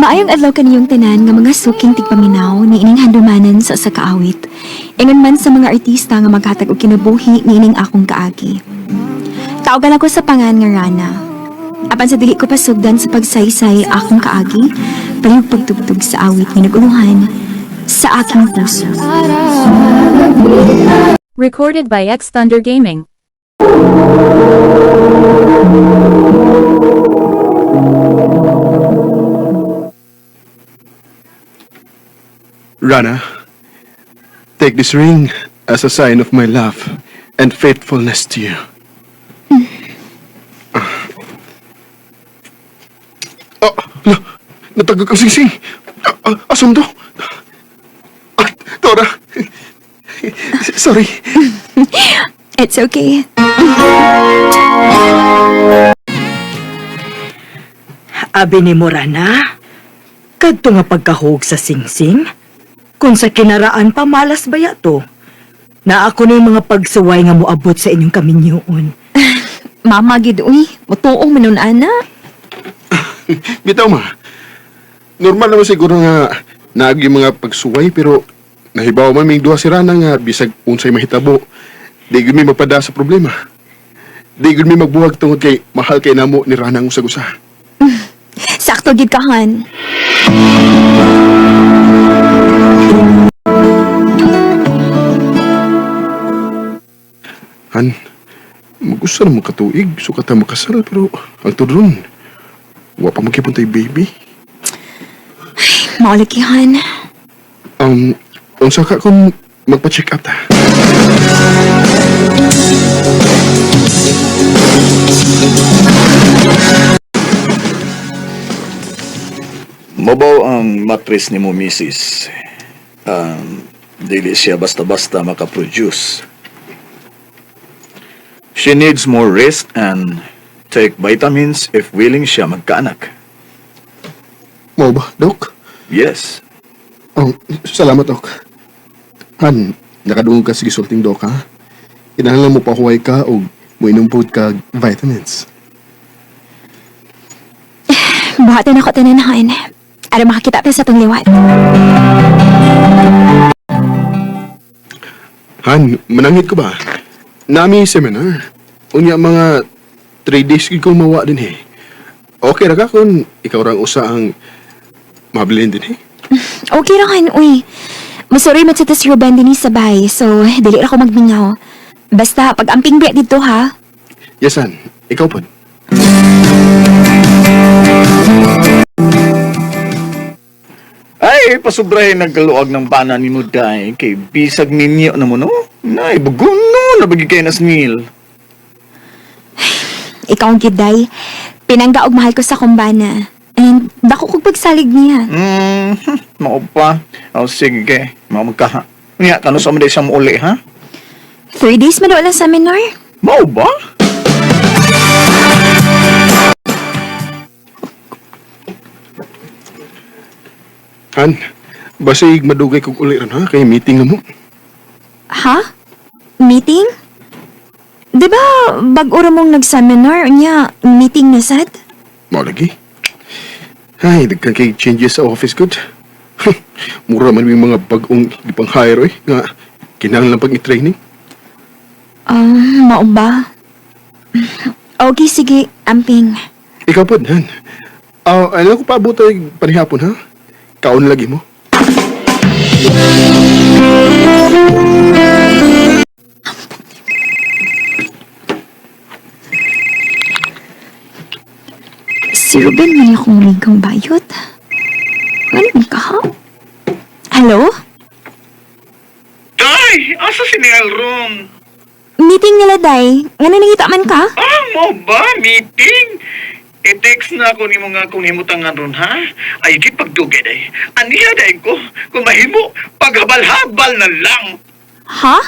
Maayong adlaw kaniyong tanan nga mga suking tigpaminaw ni ining handumanan sa usa ka awit. Ingon man sa mga artista nga maghatag og kinabuhi niining akong kaagi. Tawagan ako sa pangan nga Rana. Apan sa dili ko pasugdan sa pagsaysay akong kaagi, palihog pagtugtog sa awit nga naguluhan sa aking puso. Recorded by X Thunder Gaming. Rana, take this ring as a sign of my love and faithfulness to you. Ah, la, natagag ang singsing. Ah, ah, asom to. Ah, Tora. Sorry. It's okay. Abi ni Morana, kadto nga pagkahug sa singsing, kung sa kinaraan pa malas baya to. Na ako na yung mga pagsuway nga moabot sa inyong kaminyoon. Mama gid uy, mutuo man nun ana. Bitaw ma. Normal naman siguro nga naag yung mga pagsuway pero nahibaw man may duha si Rana nga bisag unsay mahitabo. Di gud mi mapada sa problema. Di gud mi magbuhag tungod kay mahal kay namo ni Rana ang usag-usa. Sakto gid ka han. Han, magusto na katuig, sukat na makasal, pero ang tudron, wa pa magkipuntay baby. Maulagi han. Unsa ka kung magpa-check up ta? Mabaw ang matris ni mo, misis. Dili siya basta-basta makaproduce. She needs more rest and take vitamins if willing siya magkaanak. Mao ba, Dok? Yes. Oh, salamat, Dok. Han, nakadungog ka sa gisulting Dok, ha? Kinahanglan mo pahuway ka o moinom pod ka vitamins. Buhatan ako tanan han. Aron makakita ta sa tong liwat. Han, manangit ko ba? Nami seminar. Unya mga 3 days gid kong mawa din eh. Okay ra ka kung ikaw ra ang usa ang mabilin din eh. Okay ra han uy. Masuri man sa tas Ruben dinhi sa bay, so dili ra ko magmingaw. Basta pag amping biya dito ha. Yes, Han. Ikaw pod. Ay, pasubrahin nagkaluag ng bana ni mo, day. Kay bisag ninyo na mo, no? Nay, buguno, nabagi kayo na snil. Ikaw ang giday. Pinangga og mahal ko sa kumbana. And dako kog pagsalig niya. Mao pa. O, sige, mao magkaha. Nga, kano sa mo siya uli, ha? 3 days man lang seminar. Mao ba? Han, basig madugay kog uli ron ha kay meeting na mo. Ha? Meeting? Di ba bag-o ra mong nag-seminar unya meeting na sad? Mao lagi. Ay, daghan kay changes sa office good. Mura man may mga bag-ong gipang hire oy nga kinahanglan pag i-training. Mao ba? Okay, sige, amping. Ikaw pod, Han. Ah, ano ko paabot ay panihapon ha? Kaon lagi mo. Si Ruben man akong ligang bayot. Ano man ka ha? Hello? Day! Asa si Neil ron? Meeting nila, Day. Ngano nangita man ka? Ah, mo ba? Meeting? I-text na ako ni mga kung himutangan ron, ha? Ay, di pagdugay, day. Aniya, day ko. Kung mahimo, paghabal-habal na lang. Ha?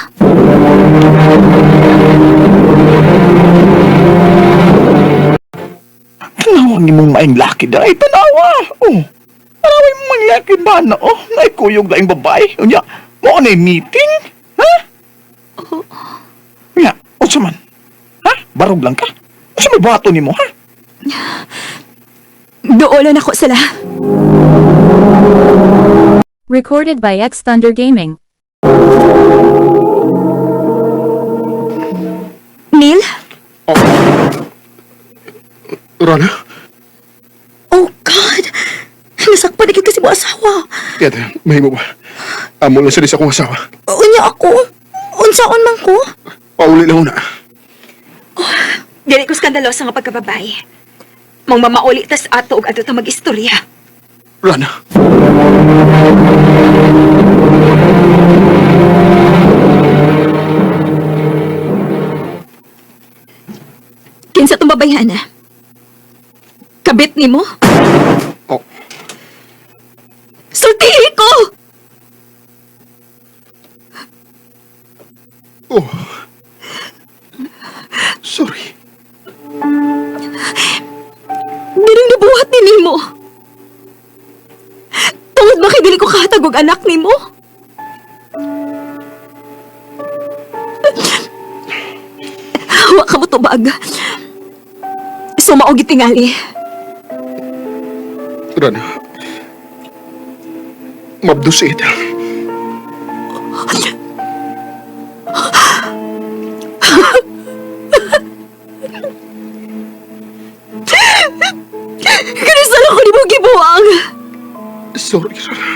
Tanawa ni mong maing laki, day. Tanawa! Oh, tanawa yung maing laki ba na, oh? Naikuyog na yung babae. Unya, mo na yung meeting? Ha? Unya, unsa man? Ha? Barog lang ka? Unsa may bato ni mo, ha? Duolon ako sila. Recorded by X Thunder Gaming. Neil? Rana? Oh God! Nasakpan na gyud kasi mo asawa. Kaya, mahimo ba? Amo lang sila sa akong asawa. Unya ako. Unsaon man ko? Pauli lang una. Dili ko skandalosa nga pagkababay. Mong mamauli tas ato og ato ta mag-istorya. Rana. Kinsa tong babayhana? Kabit nimo? Oh, Sultihi ko! oh. Sorry. Diring nabuhat ni nimo. Tungod ba kay dili ko kahatag og anak nimo? Wa ka mo tubag. Sumao gitingali. Rana. Mabdo si Ethel. Kanusal ako nimo gibuang. Sorry, Rana.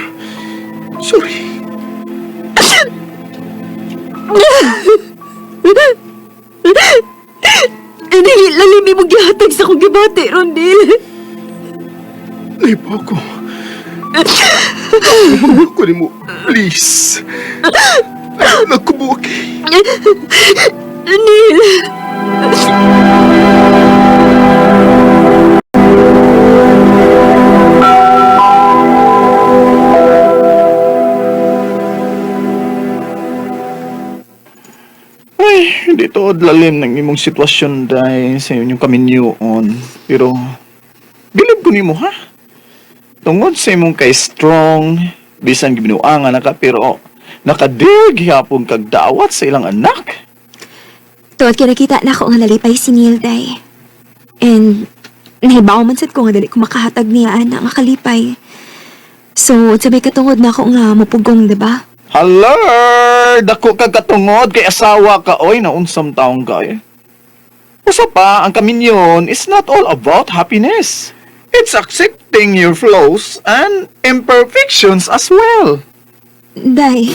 Sorry. Dili lalim nimo gihatag sa akong gibati, Rondel. Naiba ko. Kunin mo, please. Ayaw na kubuki. Neil. Ay, hindi tuod lalim ng imong sitwasyon dahil sa inyong kaminyoon. Pero, bilib ko nimo ha? Tungod sa imong kay strong, bisan gibinuangan na ka, pero nakadir gihapon kag dawat sa ilang anak. Tuod kinakita na ako nga nalipay si Neil day. And nahibaw man sad ko nga dili ko makahatag niya ana nga kalipay. So, sabay katungod na ako nga mapugong, di ba? Hello! Dako kag katungod kay asawa ka oy na unsam taong ka eh. Usa pa, ang kaminyon is not all about happiness. It's accepting your flaws and imperfections as well. Day.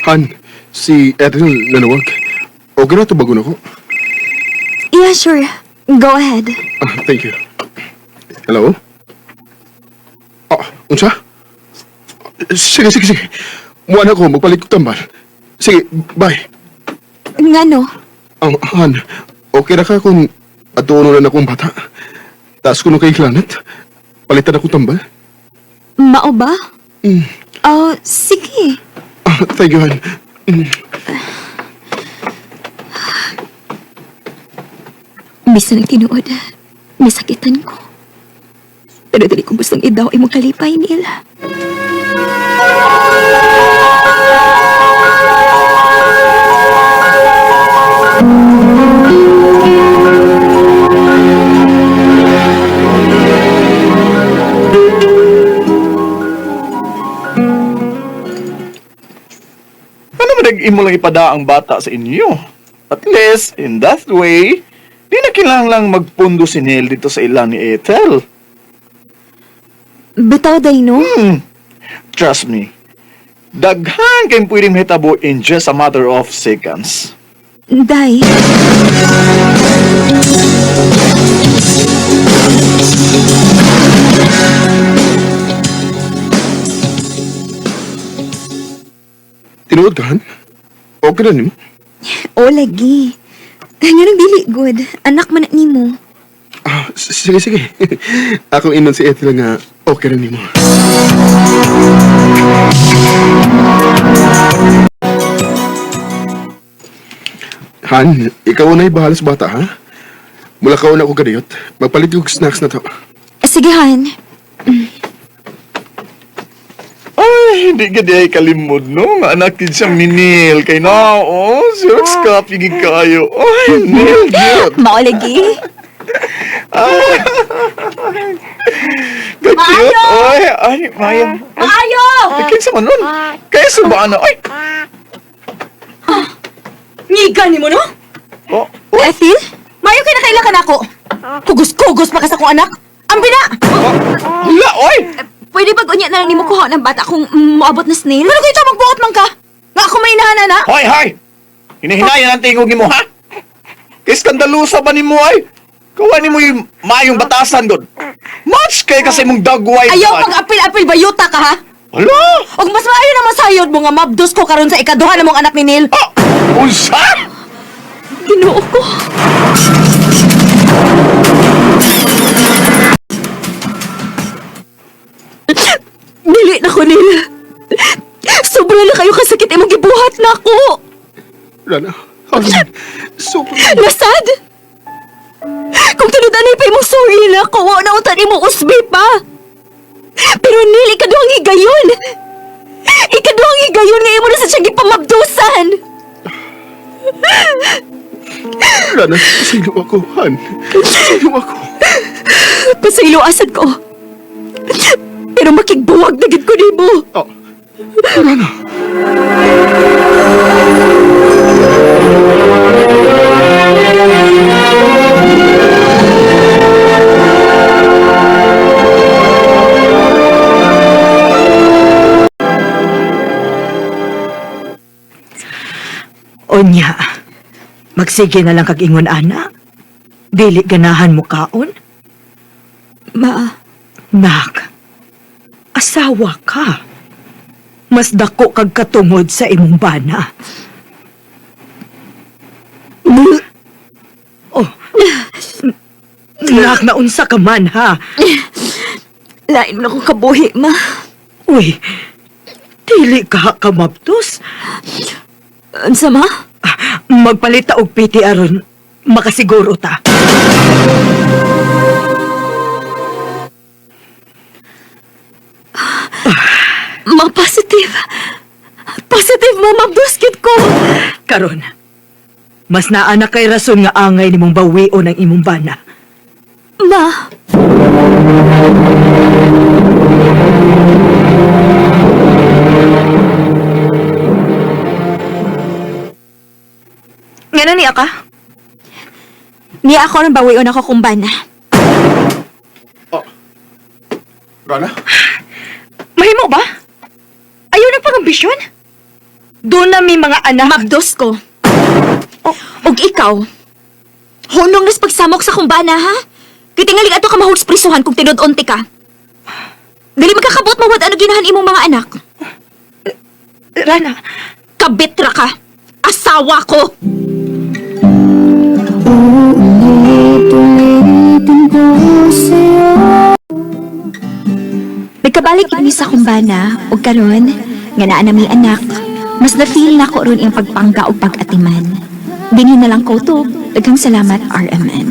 Han, si Ethel nanawag. Okay na, tubagon ako. Yeah, sure. Go ahead. Ah, thank you. Hello? Ah, unsa? Sige, sige, sige. Muan ako, magpalit ko tambal. Sige, bye. Ngano? Han, okay na ka kung atuon na akong bata? Taas ko nung kay Planet. Palitan ako tambal. Mao ba? Mm. Oh, sige. Ah, thank you, Han. Bisan ang tinuod, may sakitan ko. Pero dili ko gustong idaw imong kalipay, Neil. Ano man imo lang ipada ang bata sa inyo? At least, in that way, di na kinahanglang magpundo si Neil dito sa ilan ni Ethel. Bitaw, day, no? Trust me, daghan kayong pwedeng mahitabo in just a matter of seconds. Day. Tinuod ka, Han? Okay na nimo? O, lagi. Nga nang dili good. Anak man na nimo. Ah, Sige, sige. Akong inon si Ethel nga okay rin nimo. Han, ikaw na bahala sa bata, ha? Mula ka una ko kadiyot. Magpalit yung snacks na to. Sige, Han. Ay, hindi ka di ay kalimod, no? Nga anak yun siyang ni Neil. Kay na, oh, Xerox copy gid kayo. Ay, Neil, cute. Maolagi. Ka cute. Ay, ay, Maya. Maayo! Ay, kinsa man nun? Kaya subaan na. Ay, Ngiga ni mo, no? oh, Ethel? Maayo kay nakaila ka nako. Kugos-kugos pa ka sa akong anak. Ambi na! oh, hala, oy! Pwede ba unya na lang nimo kuha ng bata kung moabot na snail? Pero kung ito magbuot man ka, nga ako may inahan na. Hoy, hoy! Hinahinayan ang tingog nimo, ha? Iskandalusa ba nimo ay? Kawa nimo yung maayong batasan god. Match kay kasi mong dagway. Ayaw pag-apil-apil bayuta ka ha? Hala! Og mas maayo na masayod mo nga mabdos ko karon sa ikaduha na mong anak ni Neil. Ah! Unsa? Ginoo ko. Dili na ko, Neil. Sobra na kayo kasakit imong gibuhat na ako. Rana, Han, sorry. Lasad! Kung tinud-anay pa imong sorry na ako, wa na utan imong usbi pa. Pero Neil, ikaduhang higayon. Ikaduhang higayon nga imo na sa siyang gipamabdusan. Rana, sino ako, Han? Sino ako? Pasaylo asad ko. Pero makigbuwag na gid ko nimo. Oh, Rana. Onya, magsige na lang kag ingon ana. Dili ganahan mo kaon? Ma, Nak, asawa ka. Mas dako kag katungod sa imong bana. Oh. Nak, naunsa ka man ha. lain mo na akong kabuhi, ma. Uy, dili ka kamabtos. Unsa ma? Ah, magpalit ta og PT aron makasiguro ta. Ma, positive. Positive, ma. Mabduskit ko. Karon, mas naa na kay rason nga angay nimong bawion ang imong bana. Ma. Ngano niya ka? Niya ako ron bawion ako kung bana. Oh. Rana? Mahimo ba? Ayaw na pag-ambisyon? Doon na may mga anak. Mabdos ko. Og ikaw, hunong nas pagsamok sa kumbana, ha? Kitingaling ato ka mahugs prisuhan kung tinud-unti ka. Dili magkakabot mawad ano ginahan imong mga anak. Rana, Kabitra ka. Asawa ko. Nagkabalik ini sa kumbana ug karon nga naa na may anak, mas na-feel na ko ron iyang pagpangga ug pag-atiman. Dinhi na lang ko to. Daghang salamat, RMN.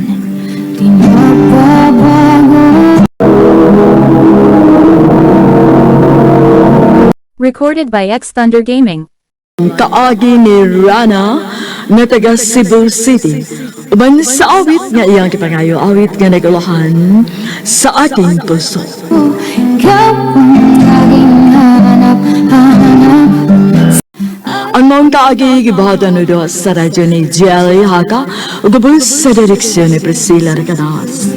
Recorded by X Thunder Gaming. Kaagi ni Rana nga taga Cebu City. Uban sa awit nga iyang gipangayo awit nga nagulahan sa aking puso. Ang maong kaagi gibuhatan no sa radyo ni Jelly Haka ug ubos sa direksyon ni Priscilla Recanas.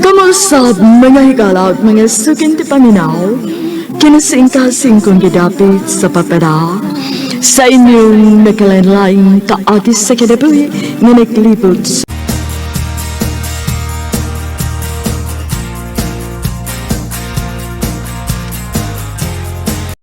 Kamusad mga higala at mga sukin ti paminaw, kinasingkasing kong gidapit sa papara, sa inyong nakalanlaing kaagi sa kinabuhi nga naglibot.